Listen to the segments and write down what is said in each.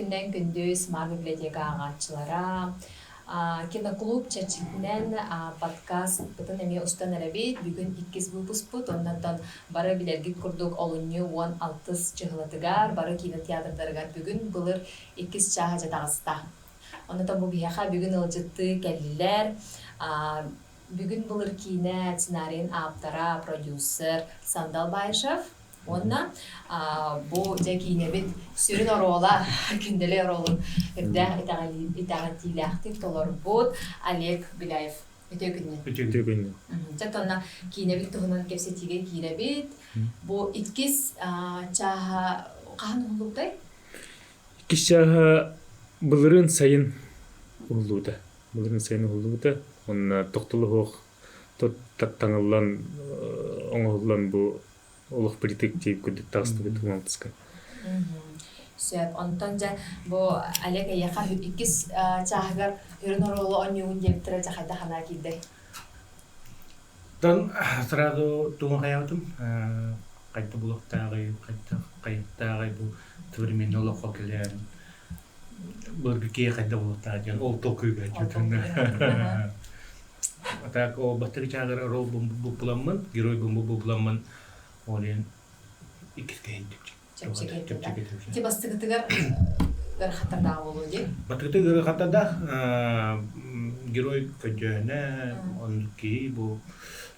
күннэн күндү Смарт библиотека ааҕааччылара, киноклуб чэрчитинэн подкастпытын эмиэ устан эрэбит. Бүгүн иккис выпускпут. Оннуттан бары билэргит курдук олунньу 16 чыһылатыгар бары кинотеатрдарыгар бүгүн былыр иккис чааһа дьэ таҕыста. Оннуттан бу биһиэхэ бүгүн ыалдьыттыы кэллилэр. Бүгүн былыр киинэ сценарийын ааптара, продюсер Сандал Баишев уонна бу дьэ киинэбит сүрүн оруола, Күндэли оруолун үрдээх итэҕэтиилээхтик толорбут Олег Беляев. Үтүө күннэн. Үтүө күннэн. Дьэ онно киинэбит туһунан кэпсэтиигэ киирэбит. Бу иккис чааһа хаһан уһуллубутай? Иккис чааһа былырыын сайын уһуллубута. Былырыын сайын уһуллубута. Уонна тохтоло суох таҥыллан оҥоһуллан бу олох притык диэбит курдук таҕыстыбыт уҥалтыска. Сөп. Онтон дьэ бу Олег эйиэхэ иккис чааһыгар үрүн оруолу оонньуугун диэбиттэрэ дьэ хайдах санаа киирдэй? Тон сразу тугун хайаабытым хайда булуохтааҕый, хайдах хайыахтааҕый бу современный олоххо кэлэн былыргы киһи хайда булуохтааҕый диэн ол толкуйга чутунна. А так о бастакы чааҕар ролл булламмын, герой булламмын, ол иһин иккис киһи Чэпчэки. Ити бастакытыгар ыарахаттардаах буолуо дии. Бастакытыгар ыарахаттардаах герой көдьөөнө, оннук киһи бу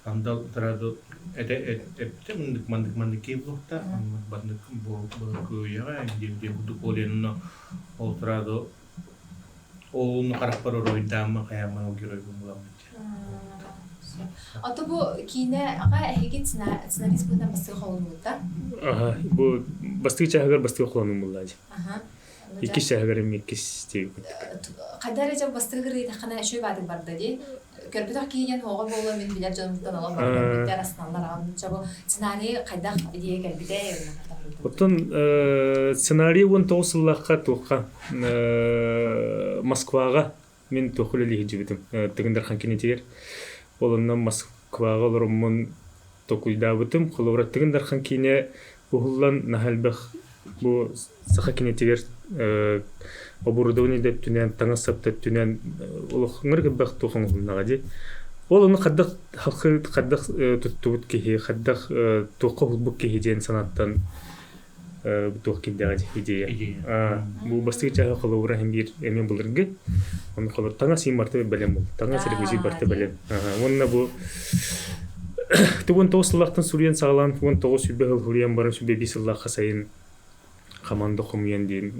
андал сразу этэ эппитэ мындык мандык мандык киһи буолуохтаах, маннык бу кыайаҕа диэн диэн курдук ол иһин ол сразу ол харахпар уруһуйдааммын хайааммын ол геройбун буламмын Ото бу киинэҕэ эһиги сценарист быһыытынан бастакы холонуута? Аха, бу бастакы чааһыгар бастакы холонуум буолла дии. Иккис чааһыгар эмиэ иккис диэбит курдук. Хайда эрэ дьэ бастакы кырыйдаххына үчүгэй баатык барда дии. Көрбөтөх киһи диэн уоҕа буолуо мин билэр дьонумтан олох бары көрбүттэр астыналлар аҕам бу сценарий хайдах идея кэлбитэ Оттон сценарий 19 сыллаахха туохха Москваҕа Мин туох үлэлии сылдьыбытым Тыгын Дархан кинитигэр. Ол онно Москваҕа олороммун толкуйдаабытым. Холобура, Тыгын Дархан киинэ уһуллан наһаа элбэх бу саха кинитигэр оборудование да өттүнэн, таҥас-сап да өттүнэн олох ыҥырык элбэх туох оҥоһулуннаҕа дии. Ол ону хайдах хайдах туттубут киһи, хайдах туохха уһулбут киһи диэн санааттан туох киирдэҕэ идея. Бу бастакы чааһы холобура иһин биир эмиэ былыргы. Онно холобур таҥас иин барта бэлэм буол. Таҥас реквизит барта бэлэм. Уонна бу 19 сыллаахтан суруйан саҕалаан 19 сүбэ сыл суруйан баран сүбэ биир сыллаахха сайын хамаанда хомуйан диэн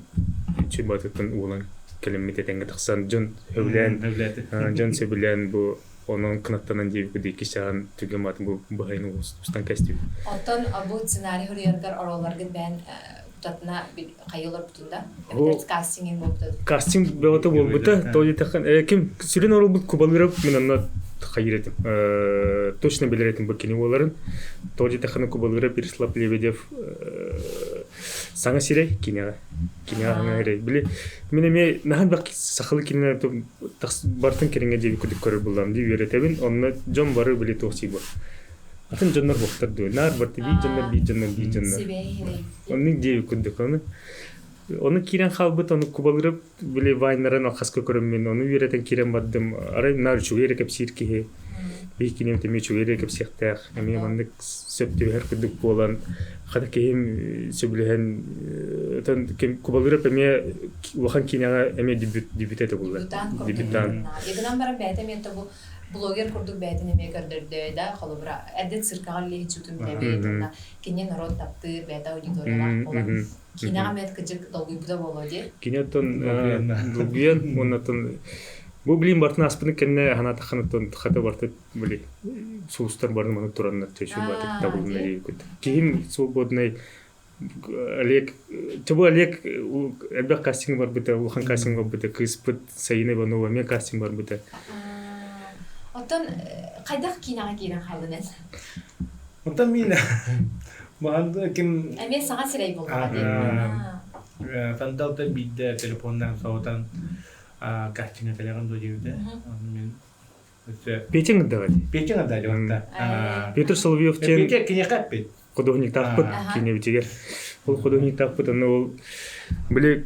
сүбатыттан уолан кэлэммит этэҥҥэ тахсан дьон сөбүлээн дьон сөбүлээн бу онон кынаттанан диэбит иккис чааһын түгэн баатын бу быһайын устан кэстибит. Оттон бу сценарий суруйаргар оруолларгын бэйэн тутатына хайыы олорбутун да? Эбэтэр кастинг буолбута? Кастинг бөҕөтө буолбута. То диэтэххин, ким сүрүн оруолбут Кубалыров мин онно хайыр этим. Точно билэр этим бу кини буоларын. То диэтэххинэ Кубалыров Ярослав Лебедев саҥа сирэй киниэҕэ. Киниэҕэ саҥа сирэй. Били мин эмиэ наһаа элбэх сахалыы кинилэр бартын кэриҥэ диэби курдук көрөр буллам дии үөрэтэбин. Онно дьон бары били туох сии Атын дьоннор буохтар дуо? Наар барты биир дьоннор, биир дьоннор, биир дьоннор. Оннук диэби курдук. Ону ону киирэн хаалбыт, ону кубалырып били вайнарын алхаска көрөммүн, ону үөрэтэн киирэн бардым. Арай наар үчүгэй эрэ кэпсиир киһи. Биир киниэм эмиэ үчүгэй эрэ кэпсиэхтээх. Эмиэ маннык сөп түбэһэр курдук буолан, хата киһим сөбүлэһэн, отон кубалырып эмиэ улахан киинэҕэ эмиэ дебют дебют этэ булла. Дебютант. Егынан баран бэйэтэ эмиэ бу блогер курдук бэйэтин эмиэ көрдөрдө да холобура эрдэ циркаҕа үлэлиһиччитин билэбит уонна кини норуот таптыыр бэйэтэ аудиториялаах буолан киинэҕэ эмиэ кыдьык долгуйбута буолуо дии Кини оттон долгуйан уонна оттон бу билим бартын ааспыны кэннэ ханаатаххына хата барты били сулустар барын маны тураннар төсү батык табылына диэбиккит киһим свободный Олег Чобу Олег элбэх кастинг барбыта, улахан кастинг барбыта, кыыспыт Саина Иванова эмиэ кастинг барбыта. Оттон хайдах киинэҕэ киирэн хааллын эн? Оттон мин маһанды ким Эмиэ саҥа сирэй буоллаҕа дии. Сандалтан биирдэ телефоннаан соһутан кастинга кэлэҕин дуо диэбитэ. Мин Петя ырдаҕа дии. Петя ырдаҕа Петр Соловьев диэн Петя киниэхэ эппит. художниктаахпыт киинэбитигэр. Ол художниктаахпыт аны ол били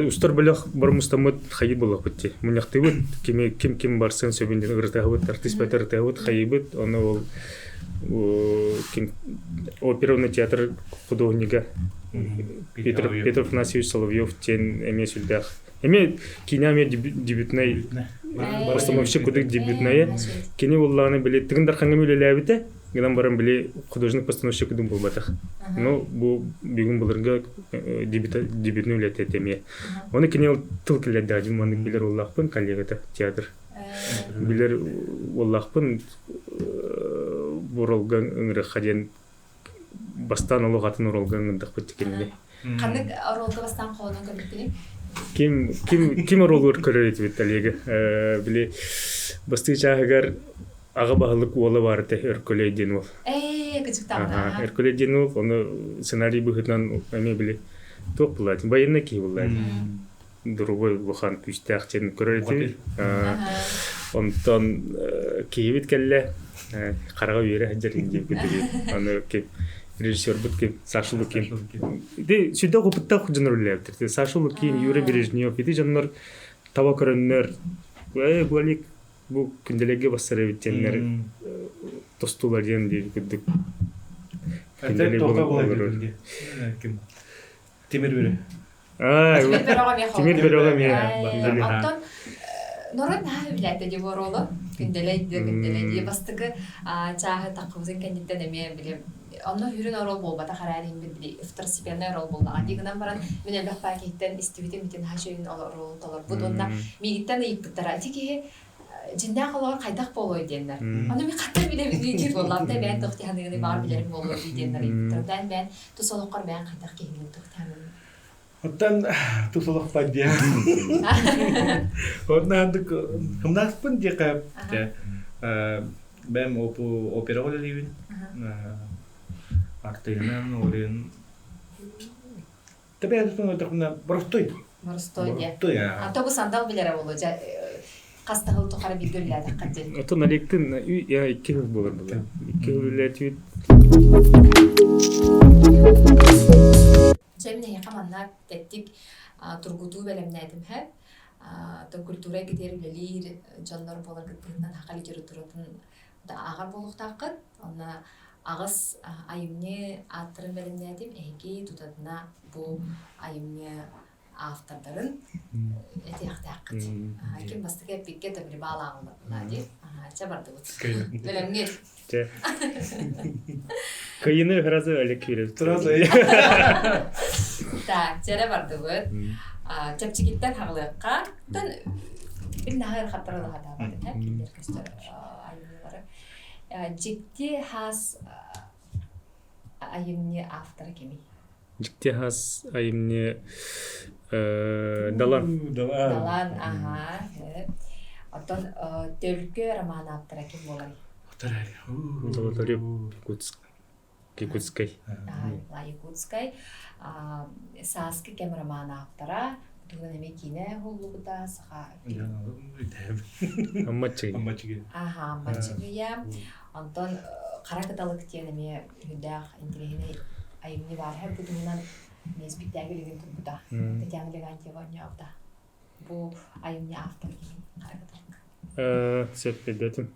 устар бөлөх бар мустаммыт хайы буллахпыт ти. Мунньахтыыбыт кими ким ким барсын сөбүн диэн ырытаһыбыт, артист бэт ырытаһыбыт, хайыбыт. Ону ол ким оперный театр художнига Петр, Петр Афанасьевич Соловьев диэн эмиэ сүрдээх. Эмиэ киинэ эмиэ дебютнай постановщик кудук дебютнайы. Кини буллаҕына били Тыгын Дархаҥҥа үлэлээбитэ. Гынан баран били художник-постановщик кудук буолбатах. Ну, бу бүгүн былыргы дебютный үлэтэ эмиэ. Оны кини ол тыл киллэрдэҕэ дьин маннык билэр уоллаахпын коллегата театр. Билэр уоллаахпын буролга ыҥырыхха диэн бастаан олох атын оруолга ыҥырдахпыт кинини. Ханнык оруолга бастаан холонон көрбүккүнүй? Ким ким ким оруолугар көрөр этибит Олега? Били бастыы чааһыгар аҕа баһылык уола баар этэ Өркөлөй диэн уол. Ээ, кычыктаабыта. Өркөлөй диэн уол, ону сценарий быһыытынан эмиэ били туох булаат, военный киһи буллаат. Дорогой улахан күүстээх диэн көрөр этибит. Онтон киһибит кэллэ, хараҕа үөрэ сылдьар диэбит Аны ким режиссербут ким Саша Лукин. Ити сүрдээх опыттаах дьоннор үлэлээбиттэр. Саша Лукин, Юра Бережнев, ити дьоннор таба көрөннөр, э, Гуалик бу күндэлэргэ бассар эбит диэннэр тостулар диэн диэбит курдук. Ким? Тимир Бүрү. Тимир бөрөҕө эмиэ. Оттон норуот наһаа сөбүлээтэ дии оруолу. Күндэлэй дии, күндэлэй дии. Бастакы чааһы таххыбытын кэнниттэн эмиэ били онно сүрүн оруол буолбатах эрээри иһин били второстепенный оруол буоллаҕа дии гынан баран мин элбэх баа киһиттэн истибитим итин наһаа үчүгэйин оруолун толорбут уонна миигиттэн ыйыппыттара ити киһи дьиннээх олоҕор хайдах буолуой диэннэр. Ону мин хаттан билэбин диир буоллаам да бэйэн туох тиһаныгыный баҕар билэрим буолуо дии диэннэр ыйыппыттара. Бэйэн бэйэн тус олоххор бэйэн хайдах киһигин туох тиһаныгын Оттон тус олохпор диэн. Онно кымнааспын диэхэ бэм опера үлэлиибин. Артыынан, олин Тэбээтин өтөхүнэ боростой. Боростой диэ. А то бу сандал билэрэ буолуо дьэ хас да сыл тухары бииргэ үлэлээтэххэ диэн. Оттон Олегтин икки сыл буолар буолар. Икки сыл үлэлээтибит. Дьэ мин эһиэхэ манна тэттик тургутуу бэлэмнээтим һэ. То культура эйгэтигэр үлэлиир дьоннор буоларгыт быһыытынан саха литературатын да ааҕар буолуохтааххыт. Онно аҕыс айымньы ааттарын бэлэмнээтим. Эһиги тутатына бу айымньы автордарын этиэхтээххит. Ким бастакы эппиккэ да били баалааҕылар дии. Чэ бардыбыт. Бэлэмҥит. Чэ. Кыйыны сразу Олег киирэр. Сразу. Так, чэрэ бардыбыт. Чэпчикиттэн хаҕылыахха. Тон бил наһаа ыарахаттар ылаһатаабат этэ. Кинилэр көстөр айымньылары. Дьикти хаас айымньы автора кимий? Дьикти хаас айымньы Далан. Далан, аха. Оттон Төлкө роман ааптара ким буоларый? Золотарев Якутскай. Якутскай. Сааскы кэм роман ааптара. Туһунан эмиэ киинэ уһуллубута саха Аммаччыгый. Аммаччыгый. Аха, Аммаччыгыйа. Онтон Хара кыталык диэн эмиэ үрдээх интэриэһинэй айымньы баар. Бу туһунан эмиэ спектакль игин турбута. Татьяна Легантьева оонньообута. Бу айымньы автор кимий Хара кыталык? Сөп өйдөөтүм.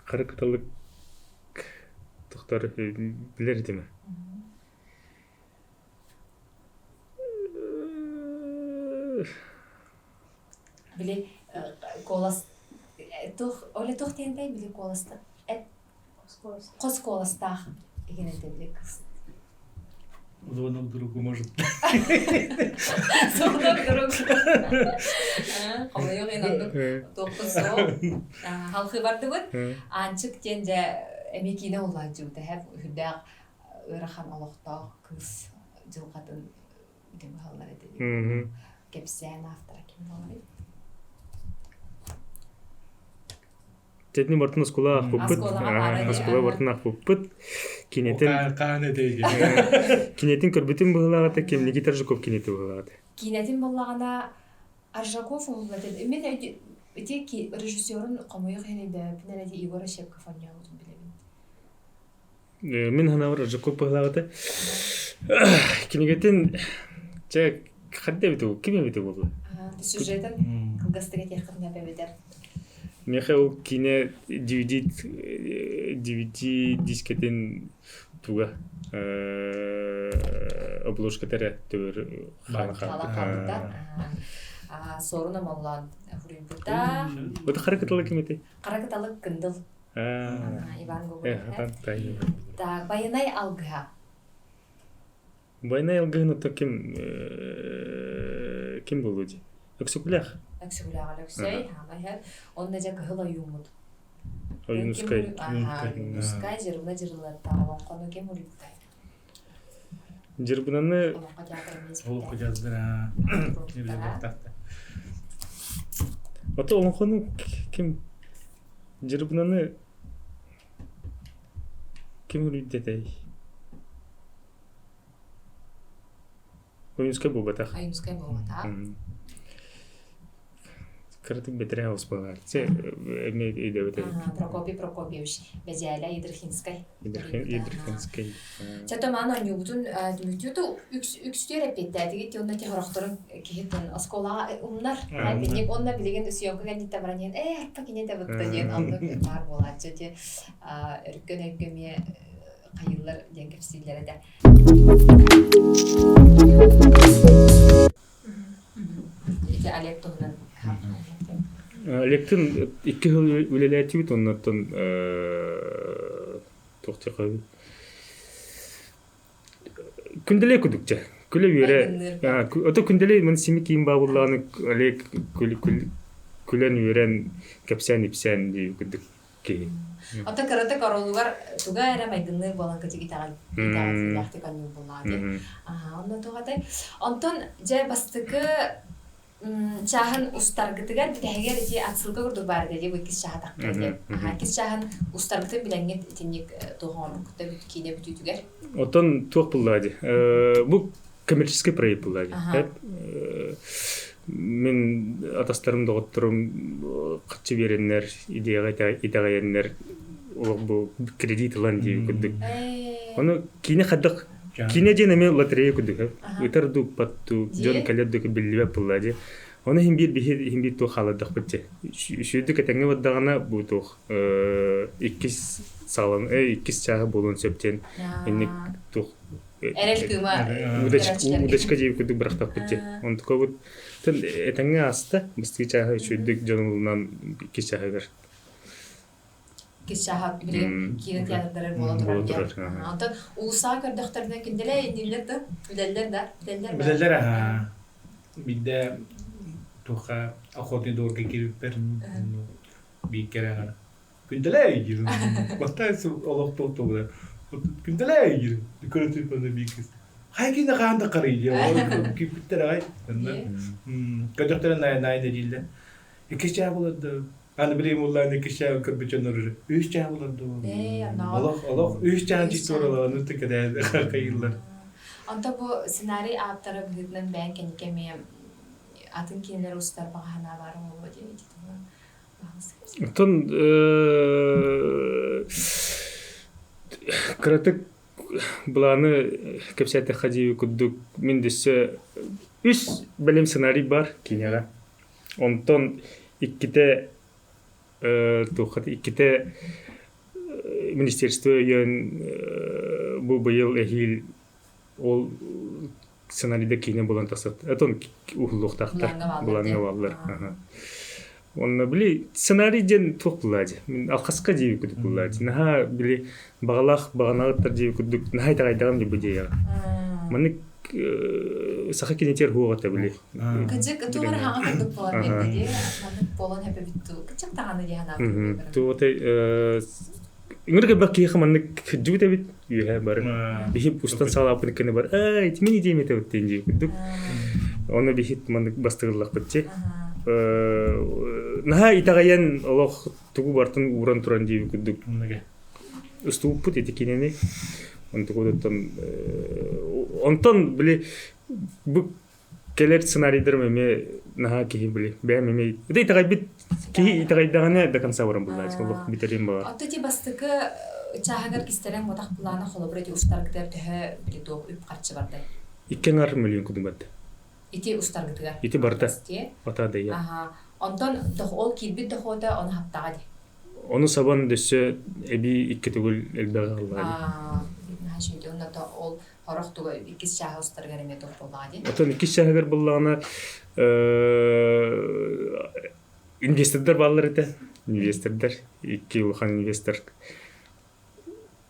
Хара кыталык тохтор билэр этим. Били куолас туох Оля туох диэнтэй били куоласта эт хос куоластаах игин этэ били кыз Звонок другу может. Звонок другу. Хомойуох иһин оннук туохпут суох. Халхыы бардыбыт. Аанчык диэн дьэ эмиэ киинэ уһулааччыбыта һэп үрдээх ыарахан олохтоох кыыс дьылҕатын быһаллар этэ кэпсээн автора ким буоларый? Тетни бартын оскуола аахпыппыт. Оскуола бартын аахпыппыт. Кинетин Кинетин көрбүтүм быһылаҕата ким Никита Аржаков кинети быһылаҕата. Кинетин боллаҕына Аржаков уһулла. Мен Ити режиссерун хомойуох иһин өйдөөбөппүн эрэ ити Егор Ощепков оонньообутун билэбин. Мин санаабар Ожаков быһылаабыта. Кинигэтин чэ ханна эбитэ бу? Ким эбитэ буолла? Сюжетын кылгастык этиэххин сөп эбитэр. Миэхэ ол киинэ DVD DVD дискэтин туга обложката эрэ төбөр хаала хаалбыта. Суорун Омоллоон суруйбута. Бу хара кыталык ким этэй? Хара кыталык Кындыл. Иван Гоголев. Так, Байанай алгыһа. Байанай алгыһын ото ким ким буолуо дии? Өксөкүлээх. Өксөкүлээх Өлөксөй, хаамай Онно дьэ кыһыл ойууммут. Ойуунускай. Ойуунускай, Дьырыбына Дьырылыаттаах олоҥхону ким уруйбутай? Дьырбынаны Олоҥхо театра Олоҥхо театра Ото олоҥхону ким Дьырбынаны ким уруйдатай? Ойуунускай буолбатах. Ойуунускай буолбатах. Кыратык бэтэрээ оҕус буолар. Эмиэ өйдөөбөт эбит. Прокопий Прокопьевич Бэдьээлэ Ядрихинскай. Ядрихинскай. Чато маан оонньуубутун түмүктүү үксүтүөр эппиэттээтигит уонна ти хорохторун киһитин оскуолаҕа умнар. Бинник онно билигин съемка кэнниттэн баран иһэн ээ арпа кини да бытта диэн оннук баар буолааччы ти өркөн өйгө эмиэ хайыыллар диэн кэпсииллэр этэ. Ити Олег туһунан. Олегтын икки сыл үлэлээтибит, оннуттан туох диэххэ Күндэлэй кудукча. Күлэ үөрэ. Ото күндэлэй мын сими киин баабыллааны Олег күлэн үөрэн кэпсээн-ипсээн дии курдук киһи. Ото кырата королугар туга эрэ майгынныыр буолан кытык итэҕэл итэҕэтиилээхтик анньыы буоллаҕа дии. Аха, онно туох этэй? Онтон дьэ бастакы чааһын устаргытыгар бүтэһигэр ити отсылка курдук баар этэ дии бу иккис чааһа тахха диэн. Аха, иккис чааһын устаргытын билэҥҥит итинник туох оҥорбуккута бүт киинэ бүтүүтүгэр. Оттон туох буллаа дии? Бу коммерческий проект буллаа дии. Мин атастарым, доҕотторум хаччы биэрэннэр, идеяҕа итэҕэйэннэр олох бу кредит ылан дии курдук. Ону киинэ хайдах киинэ диэн эмиэ лотерея курдук ытар дуу уппат дуу дьон кэлэр дуу биллибэт буолла дии. Ону иһин биир биһи иһин биир туох хаалардахпыт дии. Үчүгэйдик этэҥҥэ бардаҕына бу туох иккис саҕалан иккис чааһа буолуон сөп диэн инник туох Эрэл кыыма удачка диэбит курдук бырахтахпыт дии. Онтукабыт этэҥҥэ ааста. Быстыы чааһа үчүгэйдик дьон ылынан иккис чааһыгар. Иккис чааһа билигин киинэ театрдара буола турар диэн. Онтон уулуссаҕа көрдөхтөрүнэ кинилэр иннилэр да билэллэр да билэллэр да. Билэллэр аһаа. Биирдэ туохха охотный дворга киирбиппэр биир кэрэ Күндэлэй диир. Бастаан олох туох Күндэлэй диир. Көрө түспүтэ биир кыыс. Хай кини хаан да харый диye. Күүппүттэр аҕай. Көтөхтөрө наай наай дииллэр. Иккис чаа буларды. Аны билим уллаан иккис чаа көрбүт дьоннор үс чаа буларды. Олох олох үс чаа чистуораларын тыккадэ кайыллар. Онто бу сценарий ааптара быһыытынан бэйэн кэнникэ эмиэ атын кинилэр устар баҕа санаа баар буолуо диэн ити туһунан. Оттон кыратык былааны кэпсээтэххэ дии курдук мин дөссө үс бэлэм сценарий бар киинэҕэ. Онтон иккитэ туохха иккитэ министерство өйөөн бу быйыл эһиил ол сценарийда киинэ буолан тахсар. Отон уһуллуохтаахтар. Былааҥҥа бааллар. Онно били сценарий диэн туох буллаа дии. Мин алхаска дии курдук буллаа дии. Наһаа били баҕалаах баҕанаҕыттар дии курдук наһаа итэҕэйдэҕим дии бу идеяҕа. Маннык саха кинитигэр хуоҕа этэ били. Кыдьык туох эрэ хаҥа курдук буолан биэрдэ дии. Маннык буолан хэпэбит туу. Кыдьык даҕаны дии санаабытым. Туотай Ыҥырык элбэх киһиэхэ маннык кырдьыбыт эбит үөһэ бары. Биһи устан саҕалаабыт иккини бар ээ ити мин идеям этэ диэн дии курдук. Ону биһи маннык бастыгыллахпыт чи. Наһаа итэҕэйэн олох тугу бартын ууран туран дии курдук. Устубуппут ити кинини. Онтукутуттан онтон били бу Кэлэр сценарийдарым эмиэ наһаа киһи били бэйэм эмиэ ити итэҕэйбит киһи итэҕэйдэҕинэ до конца баран буллааччы олох бүтэриим баҕар. Оттон ити бастакы чааһыгар кистэлэҥ ботах былаана холобура ити устаргытыгар төһө били туох үп-харчы барда? 2,5 миллион кудум барда. Ити устаргытыгар? Ити барда. Ота да Аха. Онтон ол киирбит дохуота ону хаптаҕа дии. Ону сабан дөссө эбии икки төгүл элбэҕи ыллаҕа дии. Наһаа үчүгэй. Онно ол Хорох туга иккис чааһы устарыгар эмиэ туох буоллаҕа дии? Оттон иккис чааһыгар буоллаҕына инвестордар бааллар этэ. Инвестордар икки улахан инвестор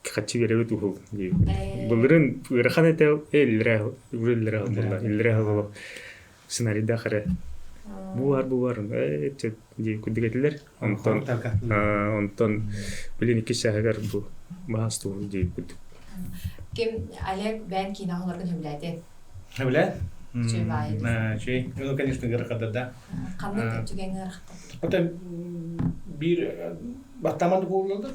хаччы биэрэбит уһул диэбит. Былырын ыарахан этэ иллэрэ иллэрэ буолла иллэрэ олох сценарийдаах эрэ бу бар бу бар дии курдук этилэр. Онтон онтон билин иккис чааһыгар бу баас туһун дии курдук. Ким Олег бэйэн киинэ оҕолоргун сөбүлээтин? Сөбүлээн? Үчүгэй. Ну, конечно, ыарахата да. Ханнык түгэҥ ыарахата? Оттон биир баттаман буолла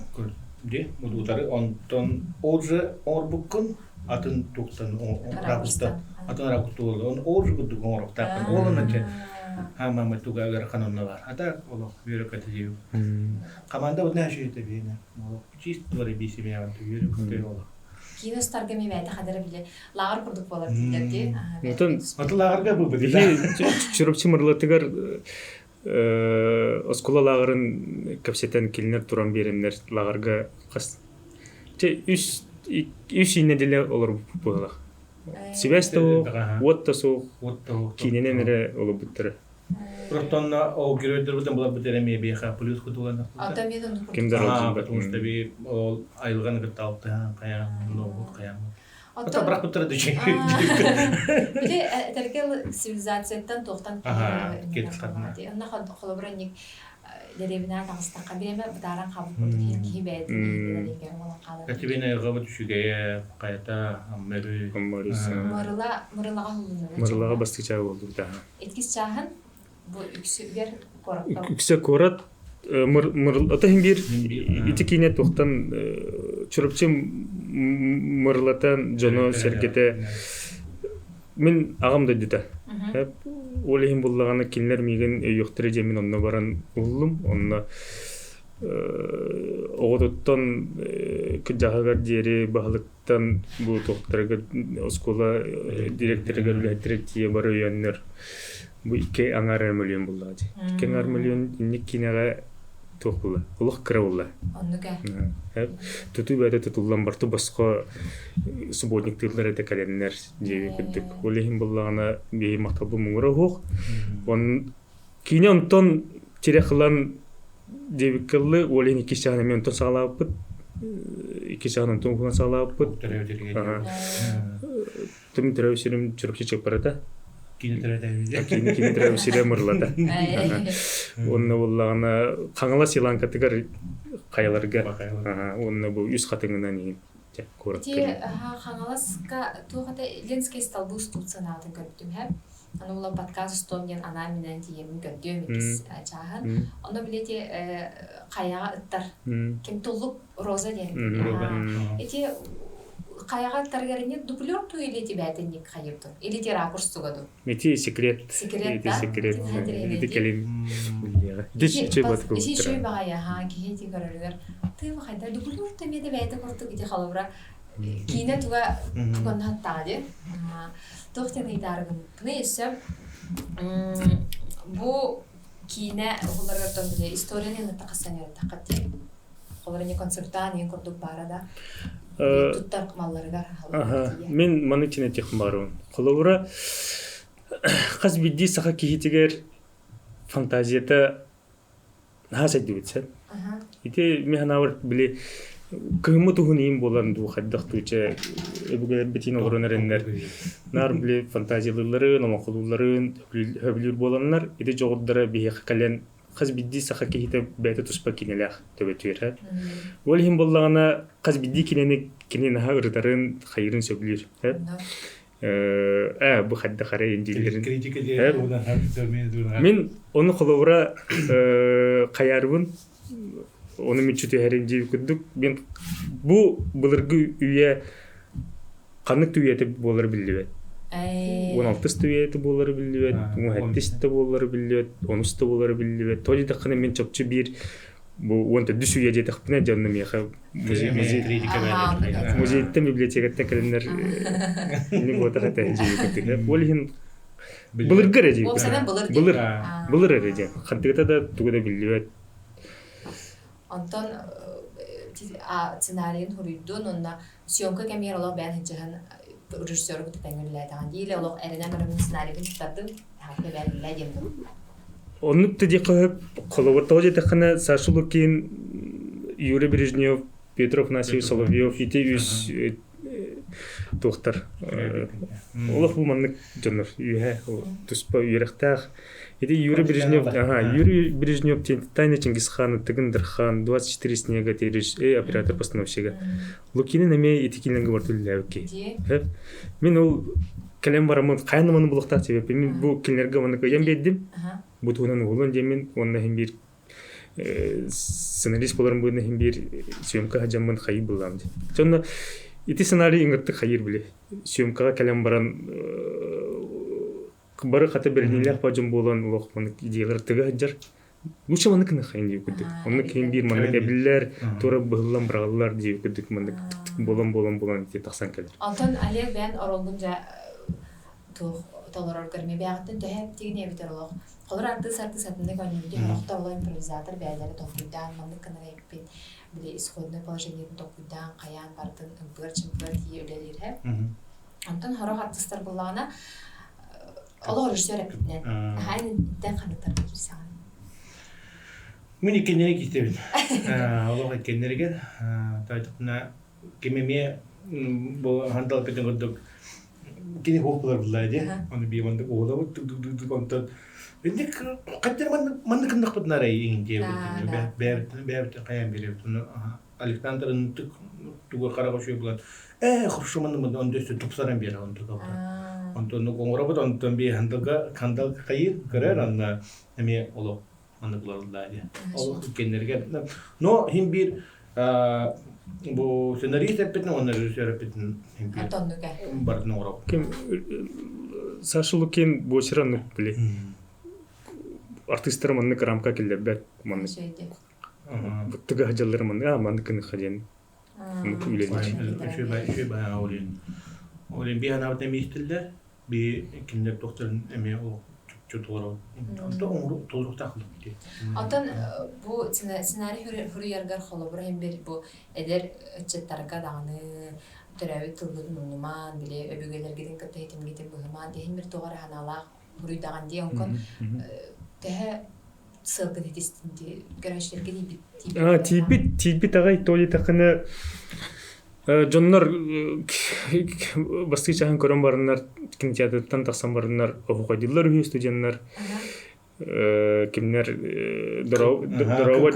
Де, утары онтон ол же оҥорбуккун атын туктан ракурстан атын ракурс буолла. Он ол же курдук оҥоруохтааххын. Ол онно хаамама туга ыарахан онно бар. Ата олох үөрэ көтө Команда вот наша это биэнэ. Олох чисто бары бисимэҕин үөрэ көтө олох. Киин устарга ми бэйэтэ хадара биле лааҕыр курдук буолар дииллэр дии. Отон Аты лааҕырга бу Чурапчы Мырлатыгар оскуола лааҕырын кэпсэтэн кинилэр туран биэрэннэр лааҕырга хас чэ үс үс нэдиэлэ олорбуппут быһыылаах. Сибээс да суох, уот да суох, киинэнэн эрэ олорбуттара. Просто ол геройдарбытын буларбыт эрэ эмиэ биэхэ плюс кутулан Ким да Потому что би ол айылҕаны кытта алтыһан хайаан олорбут хайаан Оттон бырахпыттара дүчэ. Били этэргэ цивилизацияттан туохтан Онно холобура ник дэриэбинэҕэ таҕыстахха бириэмэ бытааран хаалбыт курдук киһи бэйэтин иһитинэн буолан хаалар. Кэтибин айылҕабыт үчүгэйэ, хайата, Аммары. Мырыла, Мырылаҕа уһуллунна. Мырылаҕа бастакы чааһы буолбута. Иккис чааһын бу үксүгэр куоракка. Үксэ куорат ото иһин биир ити киинэ туохтан Чурапчы Мырылатан дьоно сэргэтэ мин аҕам дойдута. Ол иһин буллаҕына кинилэр миигин өйүөхтэрэ диэн мин онно баран уһуллум. Онно оҕотуттан кырдьаҕаһыгар диэри баһылыктан бу туохтарыгар оскуола директорыгар үлэһиттэрэ тиийэ бары өйөөннөр бу икки аҥаар эрэ мөлүйүөн буллаҕа дии. Икки аҥаар мөлүйүөн инник киинэҕэ туох буолла? Олох кыра буолла. Оннук ээ. Тутуу бэйэтэ тутуллан барты босхо субботниктыыллар этэ кэлэннэр диэби курдук. Ол иһин буллаҕына биһи махталбыт муҥура уһуох. Он киинэ онтон тирэх ылан диэбиккэ ыллы, ол иһин иккис чаһын эмиэ онтон саҕалаабыппыт. Иккис чаһын онтон уһунан саҕалаабыппыт. Түм төрөөбүт сирим Чурапчы Чыппарата. Кини төрөөтөбүт. Кини кини төрөөбүт сирэ Мырлата. Уонна буоллаҕына Хаҥалас Еланкатыгар хайаларга уонна бу үс хатыҥынан иһин куорат Ити Хаҥаласка туох этэ Ленскэй столбу устубут санаатын көрбүтүм һэ. Аны улам подкаст устуом диэн анаан-минээн тиийэммин көрдүөм иккис чааһын. Онно билети хайаҕа ыттар. Ким Туллук Роза диэн. Ити хайаҕа ыттарыгар не дублер ту или тибээтинник хайыр ту? Или ти ракурс туга ду? Ити секрет. Секрет, да? Ити секрет. Ити кэлин Ити үчүй батык Ити үчүй баҕайы, аха, киһи ити көрөрүгэр тыыба хайда дублер то эмиэ да бэйэтэ курдук ити холобура киинэ туга туганна хаттаҕа дии. Туох диэн ыйытаарыгыммыппыный өссө бу киинэ уһуларыгар били историяны ынытта хасан үөрэттаххыт дии. Олор не консультант иһин курдук баара да туттар малларыгар Мин маны чинэтих барыбын. Холобура хас биирдии саха киһитигэр фантазията наһаа сайдыбыт сен. Ити мин санаабар били кыһыммыт уһун иин буолан дуу хайдах дуу чэ өбүгэлэрбитин олорон эрэннэр наар били фантазиялыылларын, олоҥхолуулларын хөбүлүүр буоланнар ити дьоҕурдара биһиэхэ кэлэн хас биирдии саха киһитэ бэйэтэ туспа кинилээх төбөтүөр. Ол иһин буоллаҕына хас биирдии кинини кини наһаа ырытарын, хайыырын сөбүлүүр. Ээ бу хайдах эрэ дииллэрин. Мин ону холобура хайаарбын ону мүччү түһэрин дии курдук мин бу былыргы үйэ ханнык да үйэтэ буолар биллибэт. 16 үйэ буолары биллибэт, 17 да буолары биллибэт, 10 да буолары биллибэт. Тоҕо диэтэххинэ мин чопчу биир бу 14 үйэ диэтэхпинэ дьонно миэхэ музейтан библиотекаттан кэлэннэр ини буотах этэ дьиэбит. Ол иһин былыргы эрэ дии. Былыр былыр эрэ диэн. Хантыгыта да тугу да биллибэт. Онтон сценарийын хуруйдун уонна съемка кэмигэр олох бэйэн сылдьыһан режиссеру кытта тэҥҥэ үлэлээтэҕин дии или олох эрэнэн бараммын сценарийбын туттардым хаһан да бэйэн үлэлээ диэн дуу. Оннук да диэххэ сөп. Холобур, тоҕо диэтэххинэ, Саша Лукин, Юрий Брежнев, Петр Афанасьевич Соловьев ити үс туохтар олох бу маннык дьоннор үөһэ туспа үөрэхтээх Ити Юрий Брежнев, ага, Юрий Брежнев Тайна Чингисхана, Тыгын Дархан, 24 снега э, оператор постановщига. Лукинин эмиэ ити киинэнгэ барыта үлэлээбит киһи. Мин ол кэлэн бараммын хайан маны булуохтаах себеппин мин бу кинилэргэ маннык ыйан биэрдим. Бу туһунан уһулун диэммин уонна иһин биир сценарист буоларым быһыытынан иһин биир съемка сылдьаммын хайыы буллаам дии. Сонно ити сценарий ыҥыртык хайыыр били. Съемкаҕа кэлэн баран бары хата бэриниилээх бадьым буолан олох маннык идеялар тыга сылдьар. Лучше маннык гыныаххайын диир курдук. Оннук киһин биир маннык эбиллэр, туора быһыллан быраҕыллар диир курдук маннык буолан буолан буолан ити тахсан кэлэр. Онтон Олег бэйэн оролгун дьэ туох толороргор эмиэ бэйэҕиттэн төһө эптигин эбитэр олох холор артыыс артыыс атыннык оонньуур дии сорохтор олох импровизатор бэйэлэрэ толкуйдаан маннык гынар эбиппин били исходное положениетын толкуйдаан хайаан барытын ымпыар-чымпыар тиийэ үлэлиир һэ Онтон сорох артыыстар буоллаҕына олох режиссер эппитинэн аһаан ханныктарга киирсэҕин? Мин иккиннэри кииртэбин. Олох иккиннэригэр тайтахпына ким эмиэ бу хантал эппитин курдук кини хуох булар буллаа дии. Ону бии маннык уолабыт дук онтон инник хаттар маннык кыннахпытын арай иҥин диэбит. Бэйэбит бэйэбит хайаан биэрэбит. Александр ынтык тугу хараҕа үчүгэй булан ээ хорошо манна он дөссө тупсаран биэрэр онтук онтон оҥоробут онтон би хандалга хандал хайыр көрөр анна эмиэ олох маннык буларыллаа диye олох иккеннерге но хим бир бу сценарист эппитин уонна режиссер эппитин хим бир бардын оҥоробут ким Саша Лукин буочаран били артыыстар маннык рамка киллэрбэт маннык Тыга сылдьаллар маннык аа маннык гыныхха диэн үлэлиир. Үчүгэй баҕа олин. Олин би анаабыт эмиэ истиллэр, би кинилэр туохтарын эмиэ чутугар онто оҥору толоруохтаах дии. Оттон бу сценарий суруйаргар холобура иһин бир бу эдэр ыччаттарга даҕаны төрөөбүт тылгытын умнумаан, били өбүгэлэргитин кытта ситимгитин быһымаан иһин бир туох эрэ санаалаах буруйдаҕын дии онкон төһө сыалгын итистин дии көрөөччүлэргэ тиийбит тиийбит тиийбит аҕай то диэтэххинэ дьоннор бастыы чаһын көрөн бараннар кинотеатрыттан тахсан бараннар оһуохайдыыллар үһү студеннар кимнэр дорова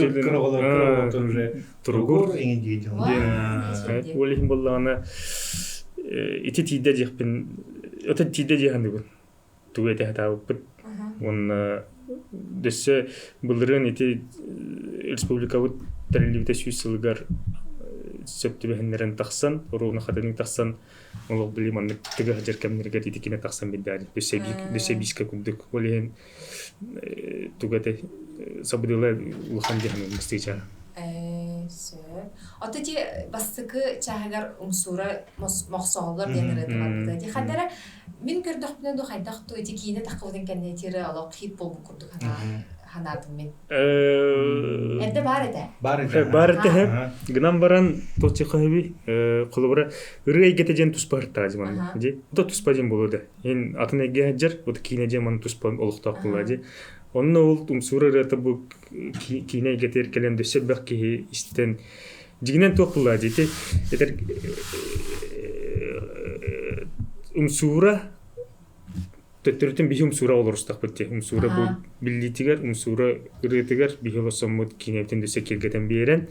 туругур ол иһин буоллаҕына ити тиийдэ диэхпин ото тиийдэ дии саныыбын тугу этэ сатаабыппыт. Уонна өссө былырыын ити республикабыт тэриллибитэ сүүс сылыгар сөп түбэһиннэрэн тахсан, оруобуна хатыҥ тахсан, олох били маннык тыга сылдьар кэмнэригэр ити кинэ тахсан билдээри. Өссө биискэ курдук. Ол иһин туга этэй сабыдыала улахан дьаһанын бастыычаа. Сөп. Ото ти бастакы чааһыгар умсуура мохсоҕоллор диэн ырыата барбыта. Ти ханна Мин көрдөхпүнэ ду хайдах ту ити киинэ таххыбытын кэннэ тиэрэ олох хит буолбут курдук ханаатым мин. Эрдэ баар этэ. Баар этэ. Баар этэ. Гынан баран толчихаһыби холобура ырыа эйгэтэ диэн туспа ыртаа дьиман. Ди. Ото туспа диэн буолуо да. Ин атын эйгэ сылдьар, вот киинэ диэн маны туспа олохтоох буолла ди. Онно ол умсуура ырыата бу киинэ эйгэтигэр кэлэн дөссө элбэх киһи истэн Дьиҥинэн туох буолла дии ити этэр умсуура төттөрүтүн биһи умсуура олорустахпыт дии. Умсуура бу биллиитигэр, умсуура ырыатыгар биһи олорсоммут киинэбитин дөссө киэргэтэн биэрэн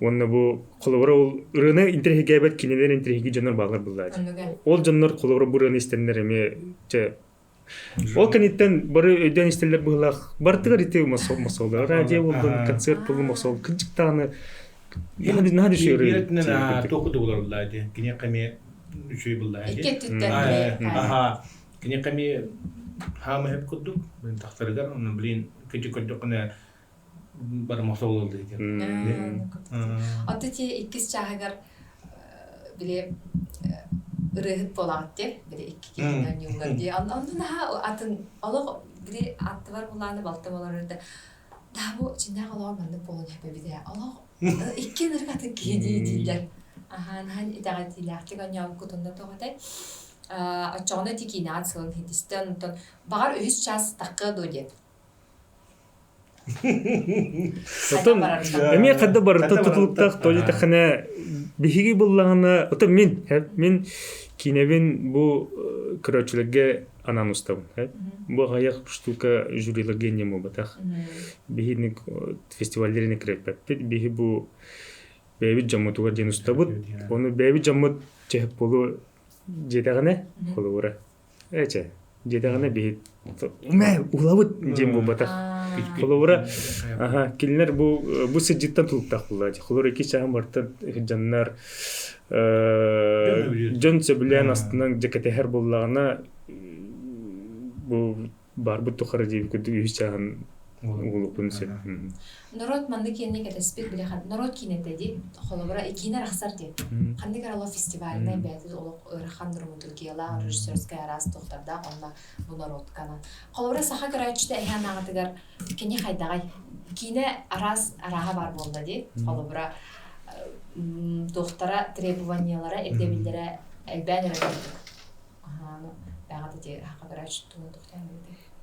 уонна бу холобура ол ырыаны интэриэһиргээбэт кинилэр интэриэһиргии дьоннор бааллар буолла дии. Ол дьоннор холобура бу ырыаны истэннэр эмиэ чэ Ол кэнниттэн бары өйдөөн истэллэр быһыылаах. Барытыгар ити мосоллар, радио буоллун, концерт буоллун мосол. Кырдьык даҕаны наһаа үчүгэй. Туох курдук олоруллаа дии. Киниэхэ эмиэ үчүгэй булла. Икки өттүттэн Аха. Кини ками хаама хеп курдук, блин тахтарыгар, онно блин кыжы көрдөххүнэ бары мосол диэн. Оттон ти иккис чааһыгар били ырыаһыт буолаҕыт дии, били икки киһини оонньууллар дии. Онно наһаа атын олох били аттыбар булааны балтым олорор да да бу чиннээх олоҕор маннык буолуон сөп эбит ээ. Олох икки ынырык атын киһи дии дииллэр. Аһаан аһан итэҕэтиилээхтик оонньообуккут онно тоҕо этэй? Оччоҕуна ити киинэҕит сылын хитистэ онтон баҕар үһүс чаас таххыа дуо диэн. Отон эмиэ хадда барыта тутулуктаах толи тэххэнэ биһиги буллаҕына ото мин мин киинэбин бу көрөөччүлэргэ анаан устабын. Бу аҕыйах штука жюриларга инньэ буолбатах. Биһини фестиваллерини кирэппэппит. Биһи бу бэйэбит дьоммутугар диэн устабыт. Ону бэйэбит дьоммут чэһэп буолу дьиэтэҕинэ холобура Эчэ, диэтэҕинэ биһи умэ улабыт диэн буолбатах. Холобура, аха, кинилэр бу бу сыдьыттан тулуктаах буолла. Холобура икки чааһын бартан дьоннор дьон сөбүлээн астынан дьэ кэтэһэр буоллаҕына бу барбыт тухары диэбит курдук үһүс чааһын угулукпун сөп. Норуот маннык киэнэ кэтэспит били норуот киинэтэ дии холобура киинэ арахсар дии. Ханнык эрэ олох фестивальнай бэйэтин олох ыарахан драматургиялаах режиссерскай араас туохтардаах онно бу норуотканан. Холобура саха көрөөччүтэ эһэ анаҕытыгар кини хайдаҕай? Киинэ араас арааһа баар буолла дии. Холобура туохтара требованиялара ирдэбиллэрэ элбээн эрэ курдук. Аһааны бэҕэ да дии саха көрөөччү тугун тохтоон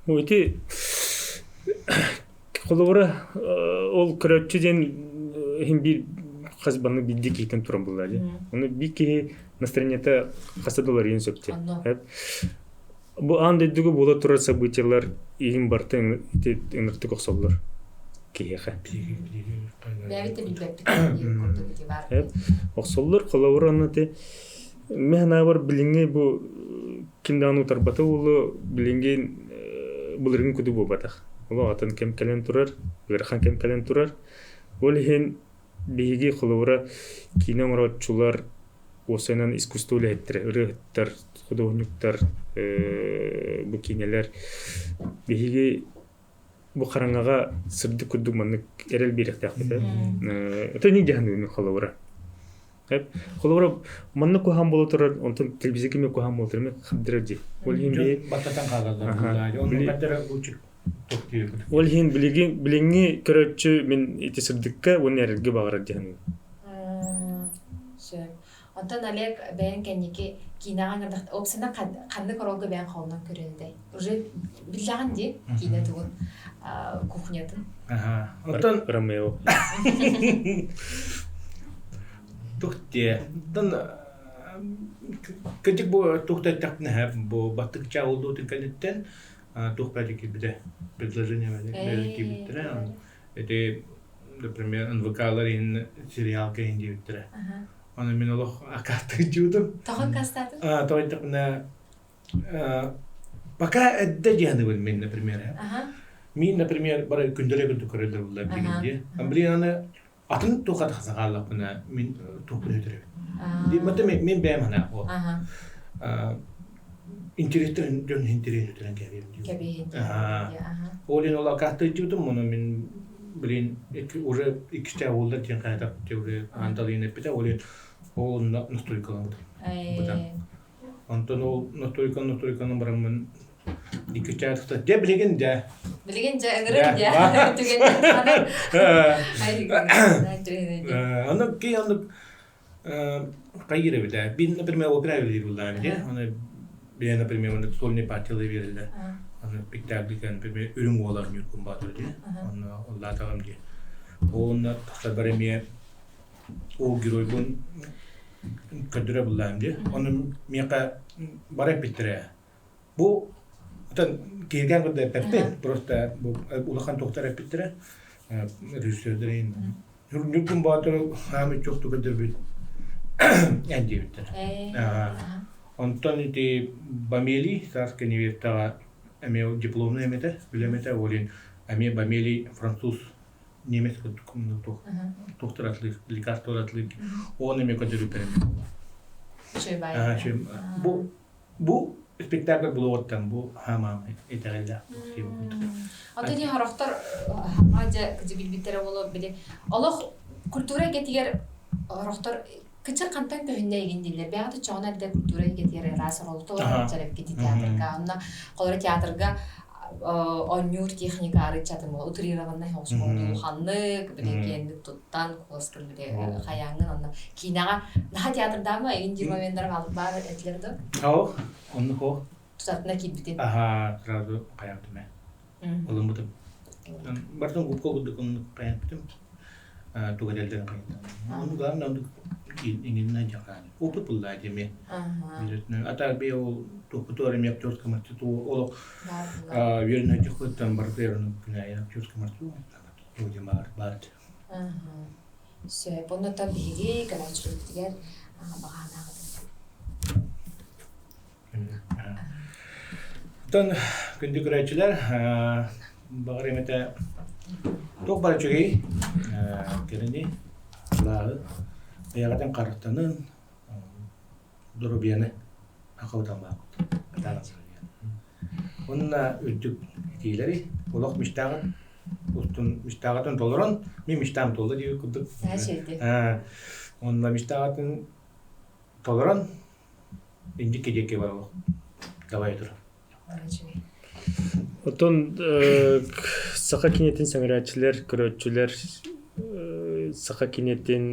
Ну ити холобура ол көрөөччү диэн иһин биир хас баннык биирдии киһитин туран булла дии. Ону биир киһи настроениета хаса да уларыйын сөп дии. Бу аан дойдуга буола турар событиялар иһин барыта ити ыныртык охсоллор киһиэхэ. Бэйэбит да билбэппит курдук ити баар. Охсоллор холобура онно ити Мин санаабар билиҥҥи бу ким даҕаны утарбата буолуо, билиҥҥи былыргын куду буолбатах. Олох атын кэм кэлэн турар, ыарахан кэм кэлэн турар. Ол иһин биһиги холобура киинэ оҥорооччулар уопсайынан искусство үлэһиттэрэ, ырыаһыттар, худуоһунньуктар, бу киинэлэр биһиги бу хараҥаҕа сырдык курдук маннык эрэл биэриэхтээхпит. Это не дьаһаныыны холобура. Холобура маннык куһаҕан буола турар, онтон телевизор кими куһаҕан буола турар, мен хабдырар дии. Ол иһин биһи баттатан хаалаллар. Онно хаддара учук Ол иһин билигин билиҥҥи көрөөччү мин ити сырдыкка уонна эрэлгэ баҕарар дьаһаныыбын. Сөп. Онтон Олег бэйэҥ кэнники киинэҕэ ыҥырдахта опсана ханнык оруолга бэйэҥ холонон көрүөн этэй? Уже биллэҕин дии киинэ тугун кухнятын. Оттон Ромео. Тух диэ. Оттон кырдьык бу туохта эттэхпинэ бу баттык чауллуутун кэнниттэн туох бэйэтэ киирбитэ предложение бэйэтэ киирбиттэрэ ити например НВК-лар иһин сериалга иһин диэбиттэрэ Аны мин олох акааттык Тоҕо аккаастаатыҥ? Тоҕо эттэхпинэ пока эрдэ дьаһаныбын мин, например. Мин, например, бары күндөрө күндү көрөллөр булла билигин дии. Блин, аны атын туохха тахса хааллахпына мин туохпун өтөрөбүн. Ди мата мин бэйэм хана о. Интернеттен дьон интернет өтөрөн кэбиһин дии. Ол ин ол акааттык мұны мин блин уже иккисте олдар диэн хайатах уже анталыйын эппитэ ол ол настойкаламмыт. Онтон ол настойка настойканы бараммын икки чаатыта дьэ билигин дьэ. Билигин дьэ ыҥырын дьэ түгэннэн Аны ки аны хайыр эбитэ. Бин, например, опера билир буллаан дьэ. Аны бэйэ, например, аны сольный партиялар берилер. Аны спектакльга, например, үрүҥ уолар Ньургун Баатыр дии. Онно оллаатаҕым дии. Онно тахсар бар эмиэ ол геройбун көрдөрө буллаам дии. Ону миэхэ бара эппиттэрэ. Бу отон киһиргээн курдук эппэппин, просто бу улахан туохтар эппиттэрэ режиссердэрин Ньургун Боотуру хаамый чохту көрдөрбүт эн диэбиттэр. Онтон ити Бамели Царская невестаҕа эмиэ дипломный эмэтэ, үлэмэтэ, ол иһин эмиэ Бамели француз немец туохтар атлыыр, лекарство атлыыр, он эмиэ көрдөрүппэр эмиэ. Үчүгэй баайы. Бу бу спектакль булуоттан бу хаамаам итэҕэллээх. Ото дии хорохтор хаҥа дьэ кыдьы билбиттэрэ буолуо били олох культура эйгэтигэр хорохтор кычыр хантан көһүннэ игин дииллэр. Бэйэҕит оччоҕуна эрдэ культура эйгэтигэр ыраас оролута олорор эбиккит театрга. Онно холоро театрга оонньуур техника арыыччатын була утрированный оҕус улаханнык били киэнник туттан куоласкын били хайааҥҥын онно киинэҕэ наһаа театрдаама игин диир моменнар баар этилэр да Ау, оннук о. Тутатына киирбитин. Аха, сразу хайаабытым ээ. Ылыммытым. Бартын губка курдук оннук хайаабытым. Туга дэлдэрин хайытан. Ону главное оннук иҥиннэ дьахан. Опыт булла деми. Ата би ол тупутуар эми актерская мастерство олох үөрэнэ дьахыттан барыта ярын күнәйэ актерская мастерство бар бар. Сөп. Оннуттан биһиги көрөөччүлэрбитигэр баҕанаабытым. Оттон күндү көрөөччүлэр, баҕар эмэтэ туох баар үчүгэй кэлини лааҕы бэйэҕитин харыстанын доруобуйаны ахабытан бааккыт кытаанах сылдьан. Уонна үрдүк этиилэри олох мечтаҕын устун мечтаҕытын толорон мин мечтам туолла диир курдук. Уонна мечтаҕытын толорон Инники диэки бараллар. Давай тур. Оттон саха киниэтин сэҥэрээччилэр, көрөөччүлэр саха киниэтин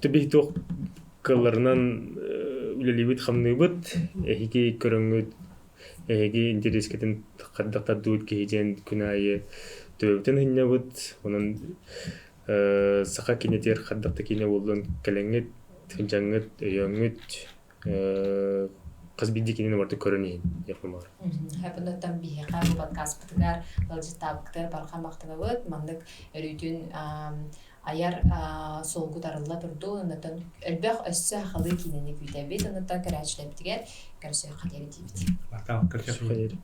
биһи туох кыалларынан үлэлиибит-хамныыбыт, эһиги көрөҥҥүт, эһиги интэриэскитин хайдах тардыбыт киһи диэн күн аайы төбөбүтүн сынньабыт. Онон саха киниэтигэр хайдах да киинэ буоллун кэлэҥҥит, сылдьаҥҥыт, өйөөҥҥүт хас биирдии кинини барыта көрөн иһин диэхпин баҕарабын. Хайпынаттан биһиэхэ бу подкаспытыгар ыалдьыттаабыккытыгар барҕа махтанабыт. Маннык өрүүтүн айар суолгут арылла турдун. Оннуттан элбэх өссө сахалыы киинэни күүтэбит. Оннуттан көрөөччүлэрбитигэр көрсүөххэ диэри диибит. Махтал, көрсүөххэ диэри.